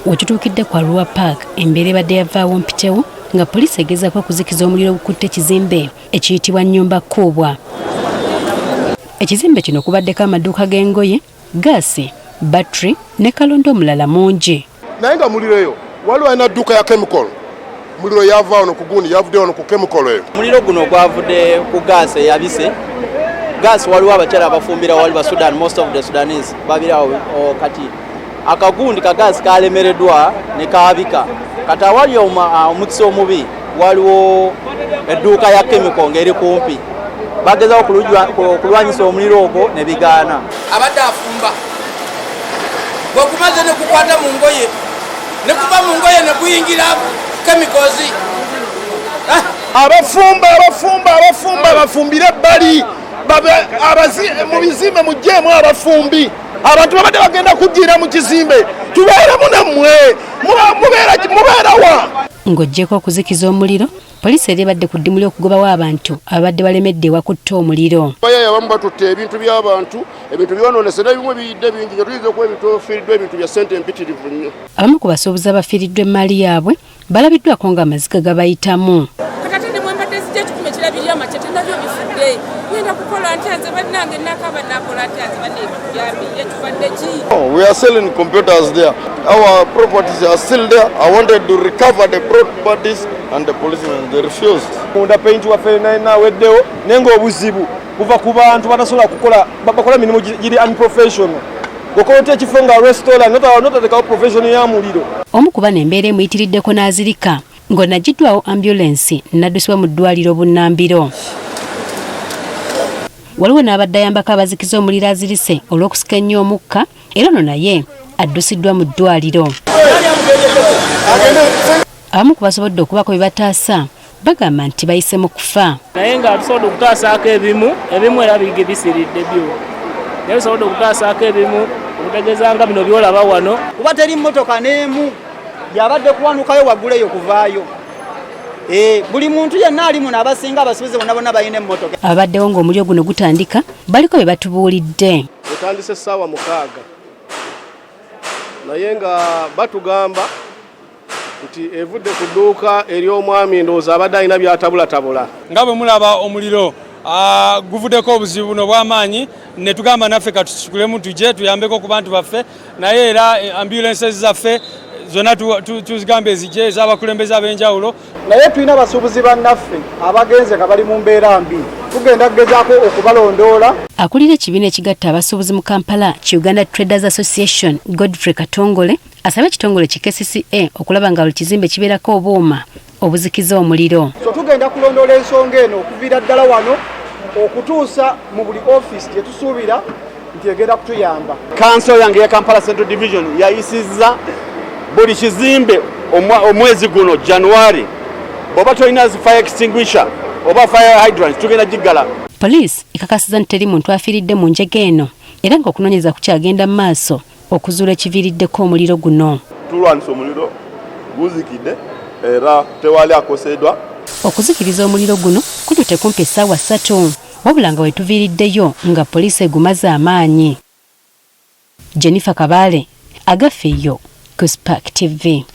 Wetutuukidde ku Arua Park, embeera ebadde yavaawo mpitewo nga poliisi egezaako okuzikiza omuliro ogukutte ekizimbe ekiyitibwa Nnyumba Kkuubwa. Ekizimbe kino kubaddeko amaduuka g'engoye, gaasi, battery ne kalonda omulala mungi. Naye nga muliro eyo waliwo alina dduuka ya chemical, muliro yava wano ku gundi, yavudde wano ku chemical eyo. Omuliro guno gwavudde ku gaasi eyabise. Gaasi waliwo abakyala abafumbira, wali ba Sudan, most of the Sudanese babirawo. Kati akagundi ka gaasi kalemereddwa ne kaabika. Kati awali omukisa omubi, waliwo edduuka ya chemical ng'eri kumpi, bagezaho okulwanyisa omuliro ogwo ne bigaana. Abadde afumba, bwegumaze ne gukwata mu ngoye, ne kuva mu ngoye ne guyingira chemicals. Abafumba, abafumba, abafumba bafumbire ebbali mu bizimbe, mugjeemu abafumbi. Abantu babadde bagenda kujjira mu kizimbe, tubeeremu nammwe, mubeerawa? Ng'oggyeko okuzikiza omuliro, poliisi eri ebadde ku ddimu ly'okugobawo abantu ababadde balemedde ewakutta omuliro. Bayaye abamu batutte ebintu by'abantu, ebintu byonoonese, n'ebimu biyidde bingi nga tuyinza okuba ebitufiiriddwa ebintu bya ssente empitirivu nnyo. Abamu ku basuubuzi abafiiriddwa emmaali yaabwe balabiddwako ng'amaziga gabayitamu. Kati ne mwembadde zijja 100 ekirabirira amakete nabyo bifudde. Ngenda kukola ntya nze bannange? Nakaba nakola ntya nze banne? Byambiye tubadde ki? Oh, we are selling computers there. Our properties are still there. I wanted to recover the properties and the policemen, they refused. Munda paint waffe naweddewo, naye ng'obuzibu buva ku bantu batasobola kukola, bakola mirimu giri unprofessional. Okola otya ekifo nga restaurant notatekawo professional ya muliro? Omu ku bano embeera emuyitiriddeko n'azirika ng'onagiddwawo ambulensi n'addusibwa mu ddwaliro bunnambiro. Waliwo n'abadde ayambako abazikiza omuliro azirise olw'okusika ennyo omukka, era ono naye addusiddwa mu ddwaliro. Abamu ku basobodde okubaako bye bataasa bagamba nti bayise mu kufa. Naye nga tusobodde okutaasaako ebimu, ebimu era bige bisiridde byo, naye tusobodde okutaasaako ebimu, okutegeeza nga bino byolaba wano. Kuba teri mmotoka n'emu yabadde kuwanukayo waggulu eyo kuvaayo. Buli muntu yenna ali muno, abasinga abasuubuzi bonna bonna balina emmotoka. Ababaddewo ng'omuliro guno gutandika baliko bye batubuulidde. Otandise essaawa 6, naye nga batugamba nti evudde ku dduuka ery'omwami, ndowooza abadde alina byatabulatabula. Nga bwe mulaba, omuliro guvuddeko obuzibu buno obw'amaanyi, ne tugamba naffe katusikulemu tujje tuyambeko ku bantu baffe. Naye era ambulances zaffe zonna tuzigamba ezijje ez'abakulembeze ab'enjawulo. Naye tulina abasuubuzi bannaffe abagenze nga bali mu mbeera mbi, tugenda kugezaako okubalondoola. Akulira ekibiina ekigatta abasuubuzi mu Kampala ki Uganda Traders Association, Godfrey Katongole, asabye ekitongole ki KCCA okulaba nga buli kizimbe kibeerako obuuma obuzikiza omuliro. So tugenda kulondoola ensonga eno okuviira ddala wano okutuusa mu buli ofiisi gye tusuubira nti egenda kutuyamba. Kanso yange ya Kampala Central Division yayisizza buli kizimbe omwezi guno January, bw'oba tolina fire extinguisher oba fire hydrant, tugenda giggala. Poliisi ekakasiza nti teri muntu afiiridde mu njega eno, era ng'okunoonyereza kukyagenda mu maaso okuzuula ekiviiriddeko omuliro guno. Tulwanisa omuliro, guzikidde era tewali akoseddwa. Okuzikiriza omuliro guno kututte kumpi essaawa 3, wabula nga wetuviiriddeyo nga poliisi egumaze amaanyi. Jennifer Kabaale, Agafeeyo, ku Spark TV.